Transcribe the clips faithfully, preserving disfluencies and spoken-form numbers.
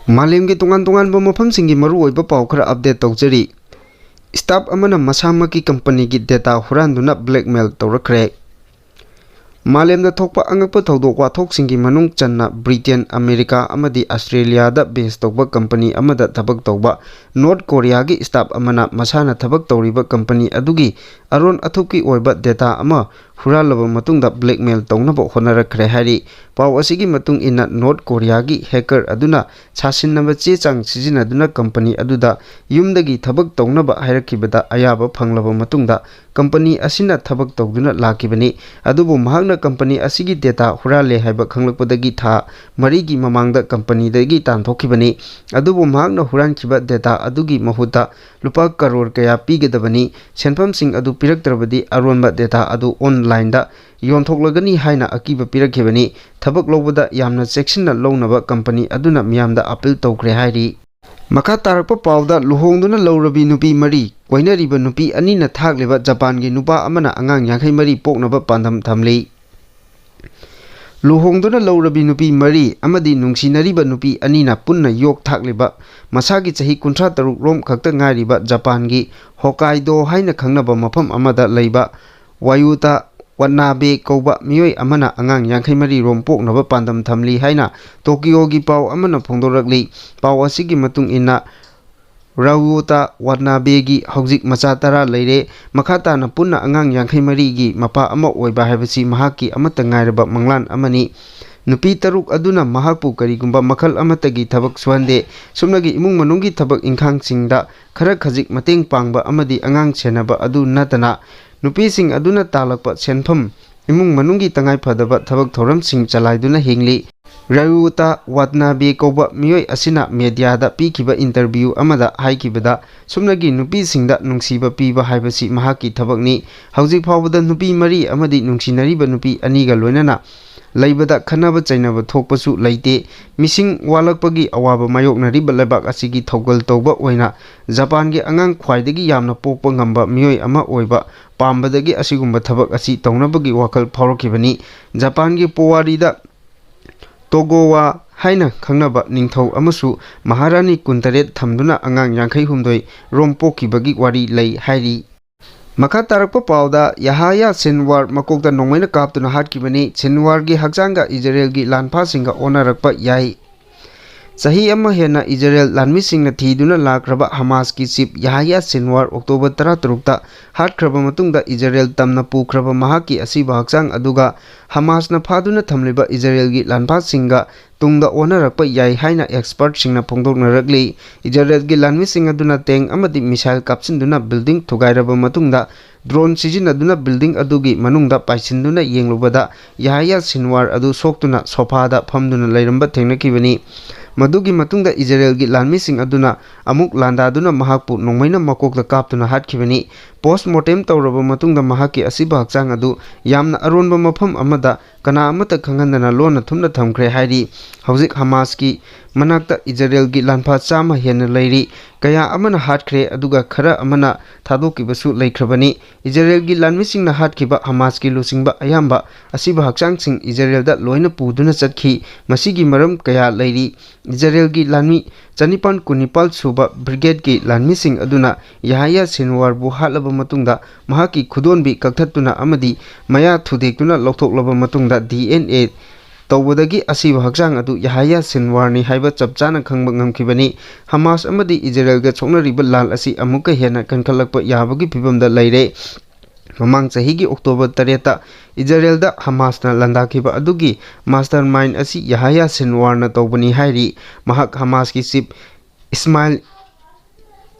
ꯃꯥꯂꯦꯝꯒꯤ ꯇꯣꯉꯥꯟ ꯇꯣꯉꯥꯟꯕ ꯃꯐꯝꯁꯤꯡꯒꯤ ꯃꯔꯨꯑꯣꯏꯕ ꯄꯥꯎ ꯈꯔ ꯑꯞꯗꯦꯠ ꯇꯧꯖꯔꯤ꯫ ꯁ꯭ꯇꯥꯐ ꯑꯃꯅ ꯃꯁꯥꯃꯛꯀꯤ ꯀꯝꯄꯅꯤꯒꯤ ꯗꯦꯇꯥ ꯍꯨꯔꯥꯟꯗꯨꯅ ꯕ꯭ꯂꯦꯛꯃꯦꯜ ꯇꯧꯔꯛꯈ꯭ꯔꯦ꯫ ꯃꯥꯂꯦꯝꯗ ꯊꯣꯛꯄ ꯑꯉꯛꯄ ꯊꯧꯗꯣꯛ ꯋꯥꯊꯣꯛꯁꯤꯡꯒꯤ ꯃꯅꯨꯡ ꯆꯟꯅ ꯕ꯭ꯔꯤꯇꯦꯟ, ꯑꯃꯦꯔꯤꯀꯥ ꯑꯃꯗꯤ ꯑꯁꯇ꯭ꯔꯦꯂꯤꯌꯥꯗ ꯕꯦꯖ ꯇꯧꯕ ꯀꯝꯄꯅꯤ ꯑꯃꯗ ꯊꯕꯛ ꯇꯧꯕ ꯅꯣꯔꯠ ꯀꯣꯔꯤꯌꯥꯒꯤ ꯁ꯭ꯇꯥꯐ ꯑꯃꯅ ꯃꯁꯥꯅ ꯊꯕꯛ ꯇꯧꯔꯤꯕ ꯀꯝꯄꯅꯤ ꯑꯗꯨꯒꯤ ꯑꯔꯣꯟ ꯑꯊꯨꯞꯀꯤ ꯑꯣꯏꯕ ꯗꯦꯇꯥ ꯑꯃ ꯍꯨꯔꯥꯜꯂꯕ ꯃꯇꯨꯡꯗ ꯕ꯭ꯂꯦꯛꯃꯦꯜ ꯇꯧꯅꯕ ꯍꯣꯠꯅꯔꯛꯈ꯭ꯔꯦ ꯍꯥꯏꯔꯤ꯫ ꯄꯥꯎ ꯑꯁꯤꯒꯤ ꯃꯇꯨꯡ ꯏꯟꯅ, ꯅꯣꯔꯠ ꯀꯣꯔꯤꯌꯥꯒꯤ ꯍꯦꯀꯔ ꯑꯗꯨꯅ ꯁꯥꯁꯤꯟꯅꯕ ꯆꯦ ꯆꯥꯡ ꯁꯤꯖꯤꯟꯅꯗꯨꯅ ꯀꯝꯄꯅꯤ ꯑꯗꯨꯗ ꯌꯨꯝꯗꯒꯤ ꯊꯕꯛ ꯇꯧꯅꯕ ꯍꯥꯏꯔꯛꯈꯤꯕꯗ ꯑꯌꯥꯕ ꯐꯪꯂꯕ ꯃꯇꯨꯡꯗ ꯀꯝꯄꯅꯤ ꯑꯁꯤꯅ ꯊꯕꯛ ꯇꯧꯗꯨꯅ ꯂꯥꯛꯈꯤꯕꯅꯤ꯫ ꯑꯗꯨꯕꯨ ꯃꯍꯥꯛꯅ ꯀꯝꯄꯅꯤ ꯑꯁꯤꯒꯤ ꯗꯦꯇꯥ ꯍꯨꯔꯥꯜꯂꯦ ꯍꯥꯏꯕ ꯈꯪꯂꯛꯄꯗꯒꯤ ꯊꯥ ꯃꯔꯤꯒꯤ ꯃꯃꯥꯡꯗ ꯀꯝꯄꯅꯤꯗꯒꯤ ꯇꯥꯟꯊꯣꯛꯈꯤꯕꯅꯤ꯫ ꯑꯗꯨꯕꯨ ꯃꯍꯥꯛꯅ ꯍꯨꯔꯥꯟꯈꯤꯕ ꯗꯦꯇꯥ ꯑꯗꯨꯒꯤ ꯃꯍꯨꯠꯇ ꯂꯨꯄꯥ ꯀꯔꯣꯔ ꯀꯌꯥ ꯄꯤꯒꯗꯕꯅꯤ, ꯁꯦꯟꯐꯝꯁꯤꯡ ꯑꯗꯨ ꯄꯤꯔꯛꯇ꯭ꯔꯕꯗꯤ ꯑꯔꯣꯟꯕ ꯗꯦꯇꯥ ꯑꯗꯨ ꯑꯣꯟꯂꯥꯏꯟꯗ ꯌꯣꯟꯊꯣꯛꯂꯒꯅꯤ ꯍꯥꯏꯅ ꯑꯀꯤꯕ ꯄꯤꯔꯛꯈꯤꯕꯅꯤ꯫ ꯊꯕꯛ ꯂꯧꯕꯗ ꯌꯥꯝꯅ ꯆꯦꯛꯁꯤꯟꯅ ꯂꯧꯅꯕ ꯀꯝꯄꯅꯤ ꯑꯗꯨꯅ ꯃꯤꯌꯥꯝꯗ ꯑꯄꯤꯜ ꯇꯧꯈ꯭ꯔꯦ ꯍꯥꯏꯔꯤ꯫ ꯃꯈꯥ ꯇꯥꯔꯛꯄ ꯄꯥꯎꯗ, ꯂꯨꯍꯣꯡꯗꯨꯅ ꯂꯧꯔꯕꯤ ꯅꯨꯄꯤ ꯃꯔꯤ, ꯀꯣꯏꯅꯔꯤꯕ ꯅꯨꯄꯤ ꯑꯅꯤꯅ ꯊꯥꯛꯂꯤꯕ ꯖꯄꯥꯟꯒꯤ ꯅꯨꯄꯥ ꯑꯃꯅ ꯑꯉꯥꯡ ꯌꯥꯡꯈꯩ ꯃꯔꯤ ꯄꯣꯛꯅꯕ ꯄꯥꯟꯗꯝ ꯊꯝꯂꯤ꯫ ꯂꯨꯍꯣꯡꯗꯨꯅ ꯂꯧꯔꯕꯤ ꯅꯨꯄꯤ ꯃꯔꯤ ꯑꯃꯗꯤ ꯅꯨꯡꯁꯤꯅꯔꯤꯕ ꯅꯨꯄꯤ ꯑꯅꯤꯅ ꯄꯨꯟꯅ ꯌꯣꯛ ꯊꯥꯛꯂꯤꯕ ꯃꯁꯥꯒꯤ ꯆꯍꯤ ꯀꯨꯟꯊ꯭ꯔꯥ ꯇꯔꯨꯛ ꯔꯣꯝ ꯈꯛꯇ ꯉꯥꯏꯔꯤꯕ ꯖꯄꯥꯟꯒꯤ ꯍꯣꯀꯥꯏꯗꯣ ꯍꯥꯏꯅ ꯈꯪꯅꯕ ꯃꯐꯝ ꯑꯃꯗ ꯂꯩꯕ ꯋꯥꯌꯨꯇꯥ ꯋꯥꯠꯅꯥꯕꯦ ꯀꯧꯕ ꯃꯤꯑꯣꯏ ꯑꯃꯅ ꯑꯉꯥꯡ ꯌꯥꯡꯈꯩ ꯃꯔꯤ ꯔꯣꯝ ꯄꯣꯛꯅꯕ ꯄꯥꯟꯗꯝ ꯊꯝꯂꯤ ꯍꯥꯏꯅ ꯇꯣꯀꯤꯌꯣꯒꯤ ꯄꯥꯎ ꯑꯃꯅ ꯐꯣꯡꯗꯣꯔꯛꯂꯤ꯫ ꯄꯥꯎ ꯑꯁꯤꯒꯤ ꯃꯇꯨꯡ ꯏꯟꯅ, ꯔꯥꯎꯌꯣꯇꯥ ꯋꯥꯠꯅꯥꯕꯦꯒꯤ ꯍꯧꯖꯤꯛ ꯃꯆꯥ ꯇꯔꯥ ꯂꯩꯔꯦ꯫ ꯃꯈꯥ ꯇꯥꯅ ꯄꯨꯟꯅ ꯑꯉꯥꯡ ꯌꯥꯡꯈꯩ ꯃꯔꯤꯒꯤ ꯃꯄꯥ ꯑꯃ ꯑꯣꯏꯕ ꯍꯥꯏꯕꯁꯤ ꯃꯍꯥꯛꯀꯤ ꯑꯃꯠꯇ ꯉꯥꯏꯔꯕ ꯃꯪꯂꯥꯟ ꯑꯃꯅꯤ꯫ ꯅꯨꯄꯤ ꯇꯔꯨꯛ ꯑꯗꯨꯅ ꯃꯍꯥꯛꯄꯨ ꯀꯔꯤꯒꯨꯝꯕ ꯃꯈꯜ ꯑꯃꯠꯇꯒꯤ ꯊꯕꯛ ꯁꯨꯍꯟꯗꯦ꯫ ꯁꯨꯞꯅꯒꯤ ꯏꯃꯨꯡ ꯃꯅꯨꯡꯒꯤ ꯊꯕꯛ ꯏꯪꯈꯥꯡꯁꯤꯡꯗ ꯈꯔ ꯈꯖꯤꯛ ꯃꯇꯦꯡ ꯄꯥꯡꯕ ꯑꯃꯗꯤ ꯑꯉꯥꯡ ꯁꯦꯟꯅꯕ ꯑꯗꯨ ꯅꯠꯇꯅ, ꯅꯨꯄꯤꯁꯤꯡ ꯑꯗꯨꯅ ꯇꯥꯜꯂꯛꯄ ꯁꯦꯟꯐꯝ, ꯏꯃꯨꯡ ꯃꯅꯨꯡꯒꯤ ꯇꯉꯥꯏ ꯐꯗꯕ ꯊꯕꯛ ꯊꯧꯔꯝꯁꯤꯡ ꯆꯂꯥꯏꯗꯨꯅ ꯍꯤꯡꯂꯤ꯫ ꯔꯥꯌꯨꯇꯥ ꯋꯥꯠꯅꯥꯕꯦ ꯀꯧꯕ ꯃꯤꯑꯣꯏ ꯑꯁꯤꯅ ꯃꯦꯗꯤꯌꯥꯗ ꯄꯤꯈꯤꯕ ꯏꯟꯇꯔꯚ꯭ꯌꯨ ꯑꯃꯗ ꯍꯥꯏꯈꯤꯕꯗ, ꯁꯨꯞꯅꯒꯤ ꯅꯨꯄꯤꯁꯤꯡꯗ ꯅꯨꯡꯁꯤꯕ ꯄꯤꯕ ꯍꯥꯏꯕꯁꯤ ꯃꯍꯥꯛꯀꯤ ꯊꯕꯛꯅꯤ꯫ ꯍꯧꯖꯤꯛ ꯐꯥꯎꯕꯗ ꯅꯨꯄꯤ ꯃꯔꯤ ꯑꯃꯗꯤ ꯅꯨꯡꯁꯤꯅꯔꯤꯕ ꯅꯨꯄꯤ ꯑꯅꯤꯒ ꯂꯣꯏꯅꯅ ꯂꯩꯕꯗ ꯈꯠꯅꯕ ꯆꯩꯅꯕ ꯊꯣꯛꯄꯁꯨ ꯂꯩꯇꯦ꯫ ꯃꯤꯁꯤꯡ ꯋꯥꯠꯂꯛꯄꯒꯤ ꯑꯋꯥꯕ ꯃꯥꯌꯣꯛꯅꯔꯤꯕ ꯂꯩꯕꯥꯛ ꯑꯁꯤꯒꯤ ꯊꯧꯒꯜ ꯇꯧꯕ ꯑꯣꯏꯅ ꯖꯄꯥꯟꯒꯤ ꯑꯉꯥꯡ ꯈ꯭ꯋꯥꯏꯗꯒꯤ ꯌꯥꯝꯅ ꯄꯣꯛꯄ ꯉꯝꯕ ꯃꯤꯑꯣꯏ ꯑꯃ ꯑꯣꯏꯕ ꯄꯥꯝꯕꯗꯒꯤ ꯑꯁꯤꯒꯨꯝꯕ ꯊꯕꯛ ꯑꯁꯤ ꯇꯧꯅꯕꯒꯤ ꯋꯥꯈꯜ ꯐꯥꯎꯔꯛꯈꯤꯕꯅꯤ꯫ ꯖꯄꯥꯟꯒꯤ ꯄꯨꯋꯥꯔꯤꯗ ꯇꯣꯒꯣꯋꯥ ꯍꯥꯏꯅ ꯈꯪꯅꯕ ꯅꯤꯡꯊꯧ ꯑꯃꯁꯨ ꯃꯍꯥꯔꯥꯅꯤ ꯀꯨꯟꯇꯔꯦꯠ ꯊꯝꯗꯨꯅ ꯑꯉꯥꯡ ꯌꯥꯡꯈꯩ ꯍꯨꯝꯗꯣꯏ ꯔꯣꯝ ꯄꯣꯛꯈꯤꯕꯒꯤ ꯋꯥꯔꯤ ꯂꯩ ꯍꯥꯏꯔꯤ꯫ ꯃꯈꯥ ꯇꯥꯔꯛꯄ ꯄꯥꯎꯗ, ꯌꯥꯍꯌꯥ ꯁꯤꯟꯋꯥꯔ ꯃꯀꯣꯛꯇ ꯅꯣꯡꯃꯩꯅ ꯀꯥꯞꯇꯨꯅ ꯍꯥꯠꯈꯤꯕꯅꯤ꯫ ꯁꯤꯟꯋꯥꯔꯒꯤ ꯍꯛꯆꯥꯡꯒ ꯏꯖꯔꯦꯜꯒꯤ ꯂꯥꯟꯐꯥꯁꯤꯡꯒ ꯑꯣꯟꯅꯔꯛꯄ ꯌꯥꯏ꯫ ꯆꯍꯤ ꯑꯃ ꯍꯦꯟꯅ ꯏꯖꯔꯦꯜ ꯂꯥꯟꯃꯤꯁꯤꯡꯅ ꯊꯤꯗꯨꯅ ꯂꯥꯛꯈ꯭ꯔꯕ ꯍꯃꯥꯁꯀꯤ ꯆꯤꯞ ꯌꯥꯍꯌꯥ ꯁꯤꯟꯋꯥꯔ ꯑꯣꯛꯇꯣꯕꯔ ꯇꯔꯥꯇꯔꯨꯛꯇ ꯍꯥꯠꯈ꯭ꯔꯕ ꯃꯇꯨꯡꯗ ꯏꯖꯔꯦꯜ ꯇꯝꯅ ꯄꯨꯈ꯭ꯔꯕ ꯃꯍꯥꯛꯀꯤ ꯑꯁꯤꯕ ꯍꯛꯆꯥꯡ ꯑꯗꯨꯒ ꯍꯃꯥꯁꯅ ꯐꯥꯗꯨꯅ ꯊꯝꯂꯤꯕ ꯏꯖꯔꯦꯜꯒꯤ ꯂꯥꯟꯐꯥꯁꯤꯡꯒ ꯇꯨꯡꯗ ꯑꯣꯟꯅꯔꯛꯄ ꯌꯥꯏ ꯍꯥꯏꯅ ꯑꯦꯛꯁꯄꯔꯠꯁꯤꯡꯅ ꯐꯣꯡꯗꯣꯛꯅꯔꯛꯂꯤ꯫ ꯏꯖꯔꯦꯜꯒꯤ ꯂꯥꯟꯃꯤꯁꯤꯡ ꯑꯗꯨꯅ ꯇꯦꯡ ꯑꯃꯗꯤ ꯃꯤꯁꯥꯏꯜ ꯀꯥꯞꯁꯤꯟꯗꯨꯅ ꯕꯤꯜꯗꯤꯡ ꯊꯨꯒꯥꯏꯔꯕ ꯃꯇꯨꯡꯗ ꯗ꯭ꯔꯣꯟ ꯁꯤꯖꯤꯟꯅꯗꯨꯅ ꯕꯤꯜꯗꯤꯡ ꯑꯗꯨꯒꯤ ꯃꯅꯨꯡꯗ ꯄꯥꯏꯁꯤꯟꯗꯨꯅ ꯌꯦꯡꯂꯨꯕꯗ ꯌꯥꯍꯌꯥ ꯁꯤꯟꯋꯥꯔ ꯑꯗꯨ ꯁꯣꯛꯇꯨꯅ ꯁꯣꯐꯥꯗ ꯐꯝꯗꯨꯅ ꯂꯩꯔꯝꯕ ꯊꯦꯡꯅꯈꯤꯕꯅꯤ꯫ ꯃꯗꯨꯒꯤ ꯃꯇꯨꯡꯗ ꯏꯖꯔꯦꯜꯒꯤ ꯂꯥꯟꯃꯤꯁꯤꯡ ꯑꯗꯨꯅ ꯑꯃꯨꯛ ꯂꯥꯟꯗꯥꯗꯨꯅ ꯃꯍꯥꯛꯄꯨ ꯅꯣꯡꯃꯩꯅ ꯃꯀꯣꯛꯇ ꯀꯥꯞꯇꯨꯅ ꯍꯥꯠꯈꯤꯕꯅꯤ꯫ ꯄꯣꯁ ꯃꯣꯔꯇꯦꯝ ꯇꯧꯔꯕ ꯃꯇꯨꯡꯗ ꯃꯍꯥꯛꯀꯤ ꯑꯁꯤꯕ ꯍꯛꯆꯥꯡ ꯑꯗꯨ ꯌꯥꯝꯅ ꯑꯔꯣꯟꯕ ꯃꯐꯝ ꯑꯃꯗ ꯀꯅꯥ ꯑꯃꯠꯇ ꯈꯪꯍꯟꯗꯅ ꯂꯣꯟꯅ ꯊꯨꯝꯅ ꯊꯝꯈ꯭ꯔꯦ ꯍꯥꯏꯔꯤ꯫ ꯍꯧꯖꯤꯛ ꯍꯃꯥꯁꯀꯤ ꯃꯅꯥꯛꯇ ꯏꯖꯔꯦꯜꯒꯤ ꯂꯥꯟꯐꯥ ꯆꯥꯝꯃ ꯍꯦꯟꯅ ꯂꯩꯔꯤ꯫ ꯀꯌꯥ ꯑꯃꯅ ꯍꯥꯠꯈ꯭ꯔꯦ, ꯑꯗꯨꯒ ꯈꯔ ꯑꯃꯅ ꯊꯥꯗꯣꯛꯈꯤꯕꯁꯨ ꯂꯩꯈ꯭ꯔꯕꯅꯤ꯫ ꯏꯖꯔꯦꯜꯒꯤ ꯂꯥꯟꯃꯤꯁꯤꯡꯅ ꯍꯥꯠꯈꯤꯕ ꯍꯃꯥꯁꯀꯤ ꯂꯨꯆꯤꯡꯕ ꯑꯌꯥꯝꯕ ꯑꯁꯤꯕ ꯍꯛꯆꯥꯡꯁꯤꯡ ꯏꯖꯔꯦꯜꯗ ꯂꯣꯏꯅ ꯄꯨꯗꯨꯅ ꯆꯠꯈꯤ꯫ ꯃꯁꯤꯒꯤ ꯃꯔꯝ ꯀꯌꯥ ꯂꯩꯔꯤ꯫ ꯏꯖꯔꯦꯜꯒꯤ ꯂꯥꯟꯃꯤ ꯆꯅꯤꯄꯥꯟ ꯀꯨꯟꯅꯤꯄꯥꯜ ꯁꯨꯕ ꯕ꯭ꯔꯤꯒꯦꯗꯀꯤ ꯂꯥꯟꯃꯤꯁꯤꯡ ꯑꯗꯨꯅ ꯌꯥꯍꯌꯥ ꯁꯤꯟꯋꯥꯔꯕꯨ ꯍꯥꯠꯂꯕ ꯃꯇꯨꯡꯗ ꯃꯍꯥꯛꯀꯤ ꯈꯨꯗꯣꯟꯕꯤ ꯀꯛꯊꯠꯇꯨꯅ ꯑꯃꯗꯤ ꯃꯌꯥ ꯊꯨꯗꯦꯛꯇꯨꯅ ꯂꯧꯊꯣꯛꯂꯕ ꯃꯇꯨꯡꯗ ꯗꯤ ꯑꯦꯟ ꯑꯦ ꯇꯧꯕꯗꯒꯤ ꯑꯁꯤꯕ ꯍꯛꯆꯥꯡ ꯑꯗꯨ ꯌꯥꯍꯌꯥ ꯁꯤꯟꯋꯥꯔꯅꯤ ꯍꯥꯏꯕ ꯆꯞ ꯆꯥꯅ ꯈꯪꯕ ꯉꯝꯈꯤꯕꯅꯤ꯫ ꯍꯃꯥꯁ ꯑꯃꯗꯤ ꯏꯖꯔꯦꯜꯒ ꯁꯣꯛꯅꯔꯤꯕ ꯂꯥꯟ ꯑꯁꯤ ꯑꯃꯨꯛꯀ ꯍꯦꯟꯅ ꯀꯟꯈꯠꯂꯛꯄ ꯌꯥꯕꯒꯤ ꯐꯤꯕꯝꯗ ꯂꯩꯔꯦ꯫ ꯃꯃꯥꯡ ꯆꯍꯤꯒꯤ ꯑꯣꯛꯇꯣꯕꯔ ꯇꯔꯦꯠꯇ ꯏꯖꯔꯦꯜꯗ ꯍꯃꯥꯁꯅ ꯂꯥꯟꯗꯥꯈꯤꯕ ꯑꯗꯨꯒꯤ ꯃꯥꯁꯇꯔ ꯃꯥꯏꯟ ꯑꯁꯤ ꯌꯥꯍꯌꯥ ꯁꯤꯟꯋꯥꯔꯅ ꯇꯧꯕꯅꯤ ꯍꯥꯏꯔꯤ꯫ ꯃꯍꯥꯛ ꯍꯃꯥꯁꯀꯤ ꯆꯤꯞ ꯏꯁꯃꯥꯏꯜ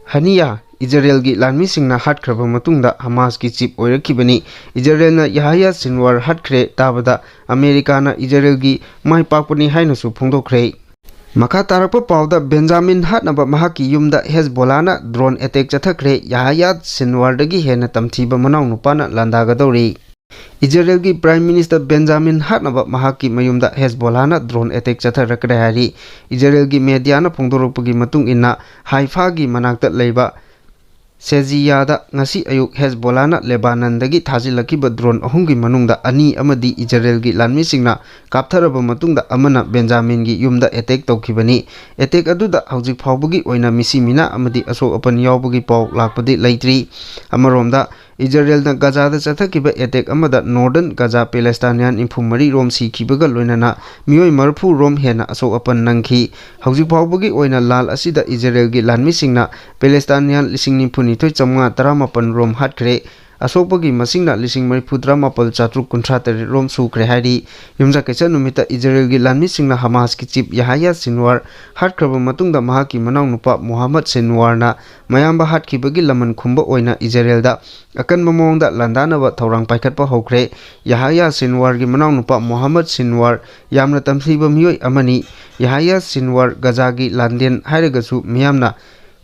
ꯍꯅꯤꯌꯥ ꯏꯖꯔꯦꯜꯒꯤ ꯂꯥꯟꯃꯤꯁꯤꯡꯅ ꯍꯥꯠꯈ꯭ꯔꯕ ꯃꯇꯨꯡꯗ ꯍꯃꯥꯁꯀꯤ ꯆꯤꯞ ꯑꯣꯏꯔꯛꯈꯤꯕꯅꯤ꯫ ꯏꯖꯔꯦꯜꯅ ꯌꯥꯍꯌꯥ ꯁꯤꯟꯋꯥꯔ ꯍꯥꯠꯈ꯭ꯔꯦ ꯇꯥꯕꯗ ꯑꯃꯦꯔꯤꯀꯥꯅ ꯏꯖꯔꯦꯜꯒꯤ ꯃꯥꯏ ꯄꯥꯛꯄꯅꯤ ꯍꯥꯏꯅꯁꯨ ꯐꯣꯡꯗꯣꯛꯈ꯭ꯔꯦ꯫ ꯃꯈꯥ ꯇꯥꯔꯛꯄ ꯄꯥꯎꯗ, ꯕꯦꯟꯖꯥꯃꯤꯟ ꯍꯥꯠꯅꯕ ꯃꯍꯥꯛꯀꯤ ꯌꯨꯝꯗ ꯍꯦꯖꯕꯣꯂꯥꯅ ꯗ꯭ꯔꯣꯟ ꯑꯦꯇꯦꯛ ꯆꯠꯊꯈ꯭ꯔꯦ꯫ ꯌꯥꯍꯌꯥ ꯁꯤꯟꯋꯥꯔꯗꯒꯤ ꯍꯦꯟꯅ ꯇꯝꯊꯤꯕ ꯃꯅꯥꯎ ꯅꯨꯄꯥꯅ ꯂꯥꯟꯗꯥꯒꯗꯧꯔꯤ꯫ ꯏꯖꯔꯦꯜꯒꯤ ꯄ꯭ꯔꯥꯏꯝ ꯃꯤꯅꯤꯁꯇꯔ ꯕꯦꯟꯖꯥꯃꯤꯟ ꯍꯥꯠꯅꯕ ꯃꯍꯥꯛꯀꯤ ꯃꯌꯨꯝꯗ ꯍꯦꯖꯕꯣꯂꯥꯅ ꯗ꯭ꯔꯣꯟ ꯑꯦꯇꯦꯛ ꯆꯠꯊꯔꯛꯈ꯭ꯔꯦ ꯍꯥꯏꯔꯤ꯫ ꯏꯖꯔꯦꯜꯒꯤ ꯃꯦꯗꯤꯌꯥꯅ ꯐꯣꯡꯗꯣꯔꯛꯄꯒꯤ ꯃꯇꯨꯡ ꯏꯟꯅ, ꯍꯥꯏꯐꯥꯒꯤ ꯃꯅꯥꯛꯇ ꯂꯩꯕ ꯁꯦꯖꯤꯌꯥꯗ ꯉꯁꯤ ꯑꯌꯨꯛ ꯍꯦꯖꯕꯣꯂꯥꯅ ꯂꯦꯕꯥꯅꯟꯗꯒꯤ ꯊꯥꯖꯤꯜꯂꯛꯈꯤꯕ ꯗ꯭ꯔꯣꯟ ꯑꯍꯨꯝꯒꯤ ꯃꯅꯨꯡꯗ ꯑꯅꯤ ꯑꯃꯗꯤ ꯏꯖꯔꯦꯜꯒꯤ ꯂꯥꯟꯃꯤꯁꯤꯡꯅ ꯀꯥꯞꯊꯔꯕ ꯃꯇꯨꯡꯗ ꯑꯃꯅ ꯕꯦꯟꯖꯥꯃꯤꯟꯒꯤ ꯌꯨꯝꯗ ꯑꯦꯇꯦꯛ ꯇꯧꯈꯤꯕꯅꯤ꯫ ꯑꯦꯇꯦꯛ ꯑꯗꯨꯗ ꯍꯧꯖꯤꯛ ꯐꯥꯎꯕꯒꯤ ꯑꯣꯏꯅ ꯃꯤꯁꯤ ꯃꯤꯅꯥ ꯑꯃꯗꯤ ꯑꯁꯣꯛ ꯑꯄꯟ ꯌꯥꯎꯕꯒꯤ ꯄꯥꯎ ꯂꯥꯛꯄꯗꯤ ꯂꯩꯇ꯭ꯔꯤ꯫ ꯑꯃꯔꯣꯝꯗ, ꯏꯖꯔꯦꯜꯅ ꯒꯖꯥꯗ ꯆꯠꯊꯈꯤꯕ ꯑꯦꯇꯦꯛ ꯑꯃꯗ ꯅꯣꯔꯗꯔꯟ ꯒꯖꯥ ꯄꯦꯂꯦꯁꯇꯥꯏꯅꯤꯌꯥꯟ ꯅꯤꯐꯨ ꯃꯔꯤ ꯔꯣꯝ ꯁꯤꯈꯤꯕꯒ ꯂꯣꯏꯅꯅ ꯃꯤꯑꯣꯏ ꯃꯔꯤꯐꯨ ꯔꯣꯝ ꯍꯦꯟꯅ ꯑꯁꯣꯛ ꯑꯄꯟ ꯅꯪꯈꯤ꯫ ꯍꯧꯖꯤꯛ ꯐꯥꯎꯕꯒꯤ ꯑꯣꯏꯅ ꯂꯥꯜ ꯑꯁꯤꯗ ꯏꯖꯔꯦꯜꯒꯤ ꯂꯥꯟꯃꯤꯁꯤꯡꯅ ꯄꯦꯂꯦꯁꯇꯥꯏꯅꯤꯌꯥꯟ ꯂꯤꯁꯤꯡ ꯅꯤꯐꯨ ꯅꯤꯊꯣꯏ ꯆꯥꯃꯉꯥ ꯇꯔꯥꯃꯥꯄꯟ ꯔꯣꯝ ꯍꯥꯠꯈ꯭ꯔꯦ꯫ ꯑꯁꯣꯛꯄꯒꯤ ꯃꯁꯤꯡꯅ ꯂꯤꯁꯤꯡ ꯃꯔꯤꯐꯨ ꯇꯔꯥꯃꯥꯄꯜ ꯆꯥꯇ꯭ꯔꯨꯛ ꯀꯨꯟꯊ꯭ꯔꯥ ꯇꯔꯦꯠ ꯔꯣꯝ ꯁꯨꯈ꯭ꯔꯦ ꯍꯥꯏꯔꯤ꯫ ꯌꯨꯝꯁꯥꯀꯩꯁꯥ ꯅꯨꯃꯤꯠꯇ ꯏꯖꯔꯦꯜꯒꯤ ꯂꯥꯟꯃꯤꯁꯤꯡꯅ ꯍꯃꯥꯁꯀꯤ ꯆꯤꯞ ꯌꯥꯍꯌꯥ ꯁꯤꯟꯋꯥꯔ ꯍꯥꯠꯈ꯭ꯔꯕ ꯃꯇꯨꯡꯗ ꯃꯍꯥꯛꯀꯤ ꯃꯅꯥꯎꯅꯨꯄꯥ ꯃꯣꯍꯥꯃꯗ ꯁꯤꯟꯋꯥꯔꯅ ꯃꯌꯥꯝꯕ ꯍꯥꯠꯈꯤꯕꯒꯤ ꯂꯃꯟ ꯈꯨꯝꯕ ꯑꯣꯏꯅ ꯏꯖꯔꯦꯜꯗ ꯑꯀꯟꯕ ꯃꯑꯣꯡꯗ ꯂꯥꯟꯗꯥꯅꯕ ꯊꯧꯔꯥꯡ ꯄꯥꯏꯈꯠꯄ ꯍꯧꯈ꯭ꯔꯦ꯫ ꯌꯥꯍꯌꯥ ꯁꯤꯟꯋꯥꯔꯒꯤ ꯃꯅꯥꯎꯅꯨꯄꯥ ꯃꯣꯍꯥꯃꯗ ꯁꯤꯟꯋꯥꯔ ꯌꯥꯝꯅ ꯇꯝꯊꯤꯕ ꯃꯤꯑꯣꯏ ꯑꯃꯅꯤ꯫ ꯌꯥꯍꯌꯥ ꯁꯤꯟꯋꯥꯔ ꯒꯖꯥꯒꯤ ꯂꯥꯟꯗꯦꯟ ꯍꯥꯏꯔꯒꯁꯨ ꯃꯤꯌꯥꯝꯅ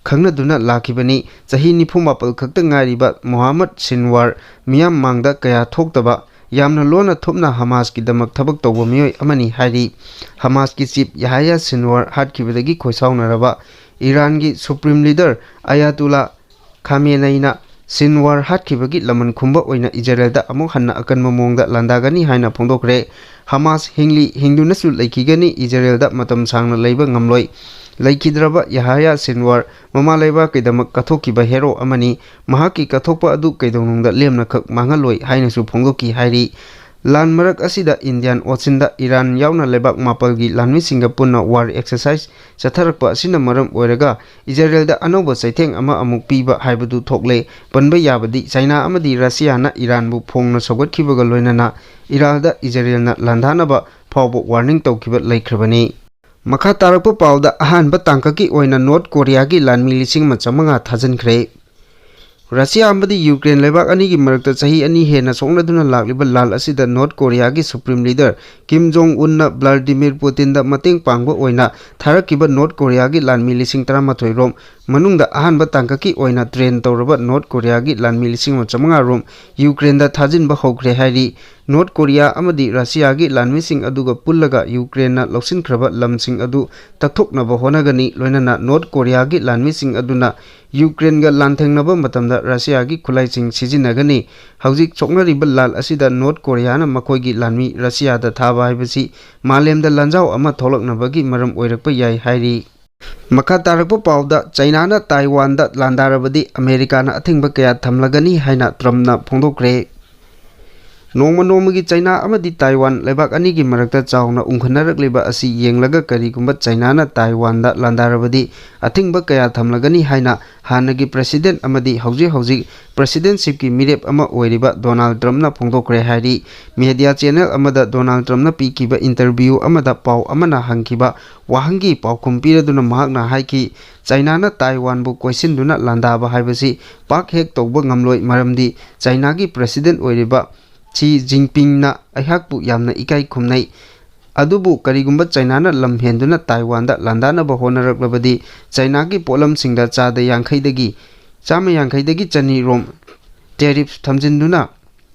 ꯈꯪꯅꯗꯨꯅ ꯂꯥꯛꯈꯤꯕꯅꯤ꯫ ꯆꯍꯤ ꯅꯤꯐꯨ ꯃꯥꯄꯜ ꯈꯛꯇ ꯉꯥꯏꯔꯤꯕ ꯃꯣꯍꯥꯃꯗ ꯁꯤꯟꯋꯥꯔ ꯃꯤꯌꯥꯝ ꯃꯥꯡꯗ ꯀꯌꯥ ꯊꯣꯛꯇꯕ, ꯌꯥꯝꯅ ꯂꯣꯟꯅ ꯊꯨꯞꯅ ꯍꯃꯥꯁꯀꯤꯗꯃꯛ ꯊꯕꯛ ꯇꯧꯕ ꯃꯤꯑꯣꯏ ꯑꯃꯅꯤ ꯍꯥꯏꯔꯤ꯫ ꯍꯃꯥꯁꯀꯤ ꯆꯤꯞ ꯌꯥꯍꯌꯥ ꯁꯤꯟꯋꯥꯔ ꯍꯥꯠꯈꯤꯕꯗꯒꯤ ꯈꯣꯏꯁꯥꯎꯅꯔꯕ ꯏꯔꯥꯟꯒꯤ ꯁꯨꯄ꯭ꯔꯤꯝ ꯂꯤꯗꯔ ꯑꯌꯥꯇꯨꯂꯥ ꯈꯥꯃꯦꯅꯩꯅ ꯁꯤꯟꯋꯥꯔ ꯍꯥꯠꯈꯤꯕꯒꯤ ꯂꯃꯟ ꯈꯨꯝꯕ ꯑꯣꯏꯅ ꯏꯖꯔꯦꯜꯗ ꯑꯃꯨꯛ ꯍꯟꯅ ꯑꯀꯟꯕ ꯃꯑꯣꯡꯗ ꯂꯥꯟꯗꯥꯒꯅꯤ ꯍꯥꯏꯅ ꯐꯣꯡꯗꯣꯛꯈ꯭ꯔꯦ꯫ ꯍꯃꯥꯁ ꯍꯤꯡꯂꯤ ꯍꯤꯡꯗꯨꯅꯁꯨ ꯂꯩꯈꯤꯒꯅꯤ, ꯏꯖꯔꯦꯜꯗ ꯃꯇꯝ ꯁꯥꯡꯅ ꯂꯩꯕ ꯉꯝꯂꯣꯏ꯫ ꯂꯩꯈꯤꯗ꯭ꯔꯕ ꯌꯥꯍꯌꯥ ꯁꯤꯟꯋꯥꯔ ꯃꯃꯥ ꯂꯩꯕꯥꯛꯀꯤꯗꯃꯛ ꯀꯠꯊꯣꯛꯈꯤꯕ ꯍꯦꯔꯣ ꯑꯃꯅꯤ꯫ ꯃꯍꯥꯛꯀꯤ ꯀꯠꯊꯣꯛꯄ ꯑꯗꯨ ꯀꯩꯗꯧꯅꯨꯡꯗ ꯂꯦꯝꯅꯈꯛ ꯃꯥꯡꯍꯜꯂꯣꯏ ꯍꯥꯏꯅꯁꯨ ꯐꯣꯡꯗꯣꯛꯈꯤ ꯍꯥꯏꯔꯤ꯫ ꯂꯥꯟ ꯃꯔꯛ ꯑꯁꯤꯗ ꯏꯟꯗꯤꯌꯥꯟ ꯑꯣꯁꯤꯟꯗ ꯏꯔꯥꯟ ꯌꯥꯎꯅ ꯂꯩꯕꯥꯛ ꯃꯥꯄꯜꯒꯤ ꯂꯥꯟꯃꯤꯁꯤꯡꯒ ꯄꯨꯟꯅ ꯋꯥꯔ ꯑꯦꯛꯁꯔꯁꯥꯏꯖ ꯆꯠꯊꯔꯛꯄ ꯑꯁꯤꯅ ꯃꯔꯝ ꯑꯣꯏꯔꯒ ꯏꯖꯔꯦꯜꯗ ꯑꯅꯧꯕ ꯆꯩꯊꯦꯡ ꯑꯃ ꯑꯃꯨꯛ ꯄꯤꯕ ꯍꯥꯏꯕꯗꯨ ꯊꯣꯛꯂꯦ꯫ ꯄꯟꯕ ꯌꯥꯕꯗꯤ ꯆꯥꯏꯅꯥ ꯑꯃꯗꯤ ꯔꯁꯤꯌꯥꯅ ꯏꯔꯥꯟꯕꯨ ꯐꯣꯡꯅ ꯁꯧꯒꯠꯈꯤꯕꯒ ꯂꯣꯏꯅꯅ ꯏꯔꯥꯜꯗ ꯏꯖꯔꯦꯜꯅ ꯂꯥꯟꯗꯥꯅꯕ ꯐꯥꯎꯕ ꯋꯥꯔꯅꯤꯡ ꯇꯧꯈꯤꯕ ꯂꯩꯈ꯭ꯔꯕꯅꯤ꯫ ꯃꯈꯥ ꯇꯥꯔꯛꯄ ꯄꯥꯎꯗ ꯑꯍꯥꯟꯕ ꯇꯥꯡꯀꯛꯀꯤ ꯑꯣꯏꯅ ꯅꯣꯔꯠ ꯀꯣꯔꯤꯌꯥꯒꯤ ꯂꯥꯟꯃꯤ ꯂꯤꯁꯤꯡ ꯑꯃ ꯆꯥꯃꯉꯥ ꯊꯥꯖꯤꯟꯈ꯭ꯔꯦ꯫ ꯔꯁꯤꯌꯥ ꯑꯃꯗꯤ ꯌꯨꯀ꯭ꯔꯦꯟ ꯂꯩꯕꯥꯛ ꯑꯅꯤꯒꯤ ꯃꯔꯛꯇ ꯆꯍꯤ ꯑꯅꯤ ꯍꯦꯟꯅ ꯁꯣꯛꯅꯗꯨꯅ ꯂꯥꯛꯂꯤꯕ ꯂꯥꯜ ꯑꯁꯤꯗ ꯅꯣꯔꯠ ꯀꯣꯔꯤꯌꯥꯒꯤ ꯁꯨꯄ꯭ꯔꯤꯝ ꯂꯤꯗꯔ ꯀꯤꯝ ꯖꯣꯡ ꯎꯟꯅ ꯚ꯭ꯂꯥꯗꯤꯃꯤꯔ ꯄꯨꯇꯤꯟꯗ ꯃꯇꯦꯡ ꯄꯥꯡꯕ ꯑꯣꯏꯅ ꯊꯥꯔꯛꯈꯤꯕ ꯅꯣꯔꯠ ꯀꯣꯔꯤꯌꯥꯒꯤ ꯂꯥꯟꯃꯤ ꯂꯤꯁꯤꯡ ꯇꯔꯥꯃꯥꯊꯣꯏ ꯔꯣꯝ ꯃꯅꯨꯡꯗ ꯑꯍꯥꯟꯕ ꯇꯥꯡꯀꯛꯀꯤ ꯑꯣꯏꯅ ꯇ꯭ꯔꯦꯟ ꯇꯧꯔꯕ ꯅꯣꯔꯠ ꯀꯣꯔꯤꯌꯥꯒꯤ ꯂꯥꯟꯃꯤ ꯂꯤꯁꯤꯡ ꯑꯃ ꯆꯥꯃꯉꯥ ꯔꯣꯝ ꯌꯨꯀ꯭ꯔꯦꯟꯗ ꯊꯥꯖꯤꯟꯕ ꯍꯧꯈ꯭ꯔꯦ ꯍꯥꯏꯔꯤ꯫ ꯅꯣꯔꯠ ꯀꯣꯔꯤꯌꯥ ꯑꯃꯗꯤ ꯔꯁꯤꯌꯥꯒꯤ ꯂꯥꯟꯃꯤꯁꯤꯡ ꯑꯗꯨꯒ ꯄꯨꯜꯂꯒ ꯌꯨꯀ꯭ꯔꯦꯟꯅ ꯂꯧꯁꯤꯟꯈ꯭ꯔꯕ ꯂꯝꯁꯤꯡ ꯑꯗꯨ ꯇꯛꯊꯣꯛꯅꯕ ꯍꯣꯠꯅꯒꯅꯤ꯫ ꯂꯣꯏꯅꯅ ꯅꯣꯔꯠ ꯀꯣꯔꯤꯌꯥꯒꯤ ꯂꯥꯟꯃꯤꯁꯤꯡ ꯑꯗꯨꯅ ꯌꯨꯀ꯭ꯔꯦꯟꯒ ꯂꯥꯟꯊꯦꯡꯅꯕ ꯃꯇꯝꯗ ꯔꯁꯤꯌꯥꯒꯤ ꯈꯨꯠꯂꯥꯏꯁꯤꯡ ꯁꯤꯖꯤꯟꯅꯒꯅꯤ꯫ ꯍꯧꯖꯤꯛ ꯁꯣꯛꯅꯔꯤꯕ ꯂꯥꯜ ꯑꯁꯤꯗ ꯅꯣꯔꯠ ꯀꯣꯔꯤꯌꯥꯅ ꯃꯈꯣꯏꯒꯤ ꯂꯥꯟꯃꯤ ꯔꯁꯤꯌꯥꯗ ꯊꯥꯕ ꯍꯥꯏꯕꯁꯤ ꯃꯥꯂꯦꯝꯗ ꯂꯥꯟꯖꯥꯎ ꯑꯃ ꯊꯣꯛꯂꯛꯅꯕꯒꯤ ꯃꯔꯝ ꯑꯣꯏꯔꯛꯄ ꯌꯥꯏ ꯍꯥꯏꯔꯤ꯫ ꯃꯈꯥ ꯇꯥꯔꯛꯄ ꯄꯥꯎꯗ, ꯆꯩꯅꯥꯅ ꯇꯥꯏꯋꯥꯟꯗ ꯂꯥꯟꯗꯥꯔꯕꯗꯤ ꯑꯃꯦꯔꯤꯀꯥꯅ ꯑꯊꯤꯡꯕ ꯀꯌꯥ ꯊꯝꯂꯒꯅꯤ ꯍꯥꯏꯅ ꯇ꯭ꯔꯝꯞꯅ ꯐꯣꯡꯗꯣꯛꯈ꯭ꯔꯦ꯫ ꯅꯣꯡꯃ ꯅꯣꯡꯃꯒꯤ ꯆꯩꯅꯥ ꯑꯃꯗꯤ ꯇꯥꯏꯋꯥꯟ ꯂꯩꯕꯥꯛ ꯑꯅꯤꯒꯤ ꯃꯔꯛꯇ ꯆꯥꯎꯅ ꯎꯪꯈꯠꯅꯔꯛꯂꯤꯕ ꯑꯁꯤ ꯌꯦꯡꯂꯒ ꯀꯔꯤꯒꯨꯝꯕ ꯆꯩꯅꯥꯅ ꯇꯥꯏꯋꯥꯟꯗ ꯂꯥꯟꯗꯥꯔꯕꯗꯤ ꯑꯊꯤꯡꯕ ꯀꯌꯥ ꯊꯝꯂꯒꯅꯤ ꯍꯥꯏꯅ ꯍꯥꯟꯅꯒꯤ ꯄ꯭ꯔꯦꯁꯤꯗꯦꯟꯠ ꯑꯃꯗꯤ ꯍꯧꯖꯤꯛ ꯍꯧꯖꯤꯛ ꯄ꯭ꯔꯦꯁꯤꯗꯦꯟꯠꯁꯤꯞꯀꯤ ꯃꯤꯔꯦꯞ ꯑꯃ ꯑꯣꯏꯔꯤꯕ ꯗꯣꯅꯥꯜꯗ ꯇ꯭ꯔꯝꯞꯅ ꯐꯣꯡꯗꯣꯛꯈ꯭ꯔꯦ ꯍꯥꯏꯔꯤ꯫ ꯃꯦꯗꯤꯌꯥ ꯆꯦꯅꯦꯜ ꯑꯃꯗ ꯗꯣꯅꯥꯜꯗ ꯇ꯭ꯔꯝꯞꯅ ꯄꯤꯈꯤꯕ ꯏꯟꯇꯔꯚ꯭ꯌꯨ ꯑꯃꯗ ꯄꯥꯎ ꯑꯃꯅ ꯍꯪꯈꯤꯕ ꯋꯥꯍꯪꯒꯤ ꯄꯥꯎꯈꯨꯝ ꯄꯤꯔꯗꯨꯅ ꯃꯍꯥꯛꯅ ꯍꯥꯏꯈꯤ, "ꯆꯩꯅꯥꯅ ꯇꯥꯏꯋꯥꯟꯕꯨ ꯀꯣꯏꯁꯤꯟꯗꯨꯅ ꯂꯥꯟꯗꯥꯕ ꯍꯥꯏꯕꯁꯤ ꯄꯥꯛ ꯍꯦꯛ ꯇꯧꯕ ꯉꯝꯂꯣꯏ, ꯃꯔꯝꯗꯤ ꯆꯩꯅꯥꯒꯤ ꯄ꯭ꯔꯦꯁꯤꯗꯦꯟꯠ ꯑꯣꯏꯔꯤꯕ ꯁꯤ ꯖꯤꯟꯄꯤꯡꯅ ꯑꯩꯍꯥꯛꯄꯨ ꯌꯥꯝꯅ ꯏꯀꯥꯏ ꯈꯨꯝꯅꯩ꯫ ꯑꯗꯨꯕꯨ ꯀꯔꯤꯒꯨꯝꯕ ꯆꯩꯅꯥꯅ ꯂꯝ ꯍꯦꯟꯗꯨꯅ ꯇꯥꯏꯋꯥꯟꯗ ꯂꯥꯟꯗꯥꯅꯕ ꯍꯣꯠꯅꯔꯛꯂꯕꯗꯤ ꯆꯩꯅꯥꯒꯤ ꯄꯣꯠꯂꯝꯁꯤꯡꯗ ꯆꯥꯗ ꯌꯥꯡꯈꯩꯗꯒꯤ, ꯆꯥꯝꯃ ꯌꯥꯡꯈꯩꯗꯒꯤ ꯆꯅꯤ ꯔꯣꯝ ꯇꯦꯔꯤꯐ ꯊꯝꯖꯤꯟꯗꯨꯅ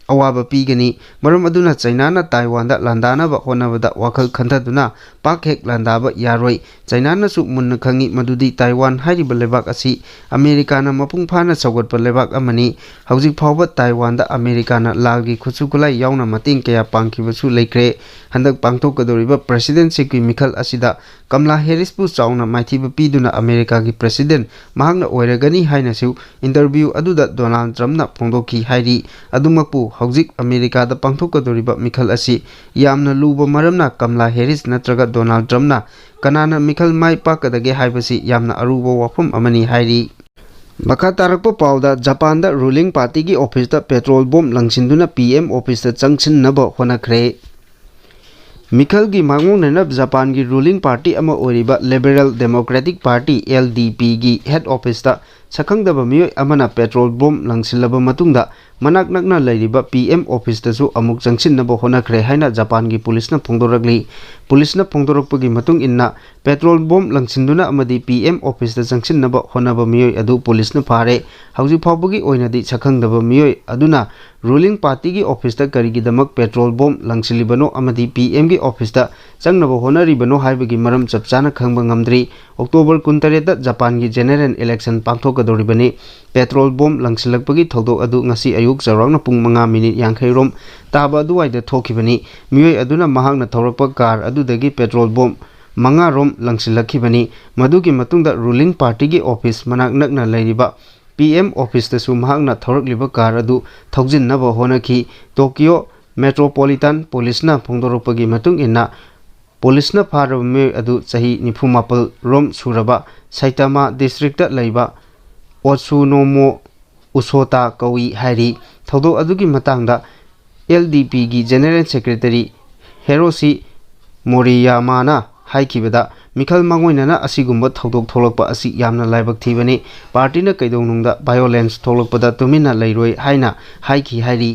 ꯑꯋꯥꯕ ꯄꯤꯒꯅꯤ꯫ ꯃꯔꯝ ꯑꯗꯨꯅ ꯆꯩꯅꯥꯅ ꯇꯥꯏꯋꯥꯟꯗ ꯂꯥꯟꯗꯥꯅꯕ ꯍꯣꯠꯅꯕꯗ ꯋꯥꯈꯜ ꯈꯟꯊꯗꯨꯅ ꯄꯥꯛ ꯍꯦꯛ ꯂꯥꯟꯗꯥꯕ ꯌꯥꯔꯣꯏ꯫ ꯆꯩꯅꯥꯅꯁꯨ ꯃꯨꯟꯅ ꯈꯪꯏ ꯃꯗꯨꯗꯤ ꯇꯥꯏꯋꯥꯟ ꯍꯥꯏꯔꯤꯕ ꯂꯩꯕꯥꯛ ꯑꯁꯤ ꯑꯃꯦꯔꯤꯀꯥꯅ ꯃꯄꯨꯡ ꯐꯥꯅ ꯁꯧꯒꯠꯄ ꯂꯩꯕꯥꯛ ꯑꯃꯅꯤ꯫ ꯍꯧꯖꯤꯛ ꯐꯥꯎꯕ ꯇꯥꯏꯋꯥꯟꯗ ꯑꯃꯦꯔꯤꯀꯥꯅ ꯂꯥꯜꯒꯤ ꯈꯨꯠꯁꯨ ꯈꯨꯠꯂꯥꯏ ꯌꯥꯎꯅ ꯃꯇꯦꯡ ꯀꯌꯥ ꯄꯥꯡꯈꯤꯕꯁꯨ ꯂꯩꯈ꯭ꯔꯦ꯫ ꯍꯟꯗꯛ ꯄꯥꯡꯊꯣꯛꯀꯗꯧꯔꯤꯕ ꯄ꯭ꯔꯦꯁꯤꯗꯦꯟꯠꯁꯤꯞꯀꯤ ꯃꯤꯈꯜ ꯑꯁꯤꯗ ꯀꯝꯂꯥ ꯍꯦꯔꯤꯁꯄꯨ ꯆꯥꯎꯅ ꯃꯥꯏꯊꯤꯕ ꯄꯤꯗꯨꯅ ꯑꯃꯦꯔꯤꯀꯥꯒꯤ ꯄ꯭ꯔꯦꯁꯤꯗꯦꯟꯠ ꯃꯍꯥꯛꯅ ꯑꯣꯏꯔꯒꯅꯤ ꯍꯥꯏꯅꯁꯨ ꯏꯟꯇꯔꯚ꯭ꯌꯨ ꯑꯗꯨꯗ ꯗꯣꯅꯥꯜꯗ ꯇ꯭ꯔꯝꯞꯅ ꯐꯣꯡꯗꯣꯛꯈꯤ ꯍꯥꯏꯔꯤ꯫ ꯑꯗꯨꯃꯛꯄꯨ ꯍꯧꯖꯤꯛ ꯑꯃꯦꯔꯤꯀꯥꯗ ꯄꯥꯡꯊꯣꯛꯀꯗꯧꯔꯤꯕ ꯃꯤꯈꯜ ꯑꯁꯤ ꯌꯥꯝꯅ ꯂꯨꯕ ꯃꯔꯝꯅ ꯀꯝꯂꯥ ꯍꯦꯔꯤꯁ ꯅꯠꯇ꯭ꯔꯒ ꯗꯣꯅꯥꯜꯗ ꯇ꯭ꯔꯝꯞꯅ ꯀꯅꯥꯅ ꯃꯤꯈꯜ ꯃꯥꯏ ꯄꯥꯛꯀꯗꯒꯦ ꯍꯥꯏꯕꯁꯤ ꯌꯥꯝꯅ ꯑꯔꯨꯕ ꯋꯥꯐꯝ ꯑꯃꯅꯤ ꯍꯥꯏꯔꯤ꯫ ꯃꯈꯥ ꯇꯥꯔꯛꯄ ꯄꯥꯎꯗ, ꯖꯄꯥꯟꯗ ꯔꯨꯂꯤꯡ ꯄꯥꯔꯇꯤꯒꯤ ꯑꯣꯐꯤꯁꯇ ꯄꯦꯇ꯭ꯔꯣꯜ ꯕꯣꯝ ꯂꯪꯁꯤꯟꯗꯨꯅ ꯄꯤ ꯑꯦꯝ ꯑꯣꯐꯤꯁꯇ ꯆꯪꯁꯤꯟꯅꯕ ꯍꯣꯠꯅꯈ꯭ꯔꯦ꯫ ꯃꯤꯈꯜꯒꯤ ꯃꯥꯡꯑꯣꯛꯅꯅ ꯖꯄꯥꯟꯒꯤ ꯔꯨꯂꯤꯡ ꯄꯥꯔꯇꯤ ꯑꯃ ꯑꯣꯏꯔꯤꯕ ꯂꯤꯕꯔꯦꯜ ꯗꯦꯃꯣꯀ꯭ꯔꯦꯇꯤꯛ ꯄꯥꯔꯇꯤ, ꯑꯦꯜ ꯗꯤ ꯄꯤꯒꯤ ꯍꯦꯗ ꯑꯣꯐꯤꯁꯇ ꯁꯛꯈꯪꯗꯕ ꯃꯤꯑꯣꯏ ꯑꯃꯅ ꯄꯦꯇ꯭ꯔꯣꯜ ꯕꯣꯝ ꯂꯪꯁꯤꯜꯂꯕ ꯃꯇꯨꯡꯗ ꯃꯅꯥꯛ ꯅꯛꯅ ꯂꯩꯔꯤꯕ ꯄꯤ ꯑꯦꯝ ꯑꯣꯐꯤꯁꯇꯁꯨ ꯑꯃꯨꯛ ꯆꯪꯁꯤꯟꯅꯕ ꯍꯣꯠꯅꯈ꯭ꯔꯦ ꯍꯥꯏꯅ ꯖꯄꯥꯟꯒꯤ ꯄꯨꯂꯤꯁꯅ ꯐꯣꯡꯗꯣꯔꯛꯂꯤ꯫ ꯄꯨꯂꯤꯁꯅ ꯐꯣꯡꯗꯣꯔꯛꯄꯒꯤ ꯃꯇꯨꯡ ꯏꯟꯅ, ꯄꯦꯇ꯭ꯔꯣꯜ ꯕꯣꯝ ꯂꯪꯁꯤꯟꯗꯨꯅ ꯑꯃꯗꯤ ꯄꯤ ꯑꯦꯝ ꯑꯣꯐꯤꯁꯇ ꯆꯪꯁꯤꯟꯅꯕ ꯍꯣꯠꯅꯕ ꯃꯤꯑꯣꯏ ꯑꯗꯨ ꯄꯨꯂꯤꯁꯅ ꯐꯥꯔꯦ꯫ ꯍꯧꯖꯤꯛ ꯐꯥꯎꯕꯒꯤ ꯑꯣꯏꯅꯗꯤ ꯁꯛꯈꯪꯗꯕ ꯃꯤꯑꯣꯏ ꯑꯗꯨꯅ ꯔꯨꯂꯤꯡ ꯄꯥꯔꯇꯤꯒꯤ ꯑꯣꯐꯤꯁꯇ ꯀꯔꯤꯒꯤꯗꯃꯛ ꯄꯦꯇ꯭ꯔꯣꯜ ꯕꯣꯝ ꯂꯪꯁꯤꯜꯂꯤꯕꯅꯣ ꯑꯃꯗꯤ ꯄꯤ ꯑꯦꯝꯒꯤ ꯑꯣꯐꯤꯁꯇ ꯆꯪꯅꯕ ꯍꯣꯠꯅꯔꯤꯕꯅꯣ ꯍꯥꯏꯕꯒꯤ ꯃꯔꯝ ꯆꯞ ꯆꯥꯅ ꯈꯪꯕ ꯉꯝꯗ꯭ꯔꯤ꯫ ꯑꯣꯛꯇꯣꯕꯔ ꯀꯨꯟꯇꯔꯦꯠꯇ ꯖꯄꯥꯟꯒꯤ ꯖꯦꯅꯦꯔꯦꯜ ꯏꯂꯦꯛꯁꯟ ꯄꯥꯡꯊꯣꯛꯀꯗꯧꯔꯤꯕꯅꯤ꯫ ꯄꯦꯇ꯭ꯔꯣꯜ ꯕꯣꯝ ꯂꯪꯁꯤꯜꯂꯛꯄꯒꯤ ꯊꯧꯗꯣꯛ ꯑꯗꯨ ꯉꯁꯤ ꯑꯌꯨꯛ ꯆꯥꯎꯔꯥꯛꯅ ꯄꯨꯡ ꯃꯉꯥ ꯃꯤꯅꯤꯠ ꯌꯥꯡꯈꯩ ꯔꯣꯝ ꯇꯥꯕ ꯑꯗꯨꯋꯥꯏꯗ ꯊꯣꯛꯈꯤꯕꯅꯤ꯫ ꯃꯤꯑꯣꯏ ꯑꯗꯨꯅ ꯃꯍꯥꯛꯅ ꯊꯧꯔꯛꯄ ꯀꯥꯔ ꯑꯗꯨꯗꯒꯤ ꯄꯦꯇ꯭ꯔꯣꯜ ꯕꯣꯝ ꯃꯉꯥ ꯔꯣꯝ ꯂꯪꯁꯤꯜꯂꯛꯈꯤꯕꯅꯤ꯫ ꯃꯗꯨꯒꯤ ꯃꯇꯨꯡꯗ ꯔꯨꯂꯤꯡ ꯄꯥꯔꯇꯤꯒꯤ ꯑꯣꯐꯤꯁ ꯃꯅꯥꯛ ꯅꯛꯅ ꯂꯩꯔꯤꯕ ꯄꯤ ꯑꯦꯝ ꯑꯣꯐꯤꯁꯇꯁꯨ ꯃꯍꯥꯛꯅ ꯊꯧꯔꯛꯂꯤꯕ ꯀꯥꯔ ꯑꯗꯨ ꯊꯧꯖꯤꯟꯅꯕ ꯍꯣꯠꯅꯈꯤ꯫ ꯇꯣꯀꯤꯌꯣ ꯃꯦꯇ꯭ꯔꯣꯄꯣꯂꯤꯇꯥꯟ ꯄꯨꯂꯤꯁꯅ ꯐꯣꯡꯗꯣꯔꯛꯄꯒꯤ ꯃꯇꯨꯡ ꯏꯟꯅ, ꯄꯨꯂꯤꯁꯅ ꯐꯥꯔꯕ ꯃꯤꯑꯣꯏ ꯑꯗꯨ ꯆꯍꯤ ꯅꯤꯐꯨ ꯃꯥꯄꯜ ꯔꯣꯝ ꯁꯨꯔꯕ ꯁꯥꯏꯇꯥꯃꯥ ꯗꯤꯁꯇ꯭ꯔꯤꯛꯇ ꯂꯩꯕ ꯑꯣꯠꯁꯨꯅꯣꯃꯣ ꯎꯁꯣꯇꯥ ꯀꯧꯏ ꯍꯥꯏꯔꯤ꯫ ꯊꯧꯗꯣꯛ ꯑꯗꯨꯒꯤ ꯃꯇꯥꯡꯗ ꯑꯦꯜ ꯗꯤ ꯄꯤꯒꯤ ꯖꯦꯅꯦꯔꯦꯜ ꯁꯦꯀ꯭ꯔꯦꯇꯔꯤ ꯍꯦꯔꯣꯁꯤ ꯃꯣꯔꯤꯌꯥꯃꯥꯅ ꯍꯥꯏꯈꯤꯕꯗ, ꯃꯤꯈꯜ ꯃꯥꯡꯑꯣꯏꯅꯅ ꯑꯁꯤꯒꯨꯝꯕ ꯊꯧꯗꯣꯛ ꯊꯣꯛꯂꯛꯄ ꯑꯁꯤ ꯌꯥꯝꯅ ꯂꯥꯏꯕꯛ ꯊꯤꯕꯅꯤ꯫ ꯄꯥꯔꯇꯤꯅ ꯀꯩꯗꯧꯅꯨꯡꯗ ꯚꯥꯏꯑꯣꯂꯦꯟꯁ ꯊꯣꯛꯂꯛꯄꯗ ꯇꯨꯃꯤꯟꯅ ꯂꯩꯔꯣꯏ ꯍꯥꯏꯅ ꯍꯥꯏꯈꯤ ꯍꯥꯏꯔꯤ꯫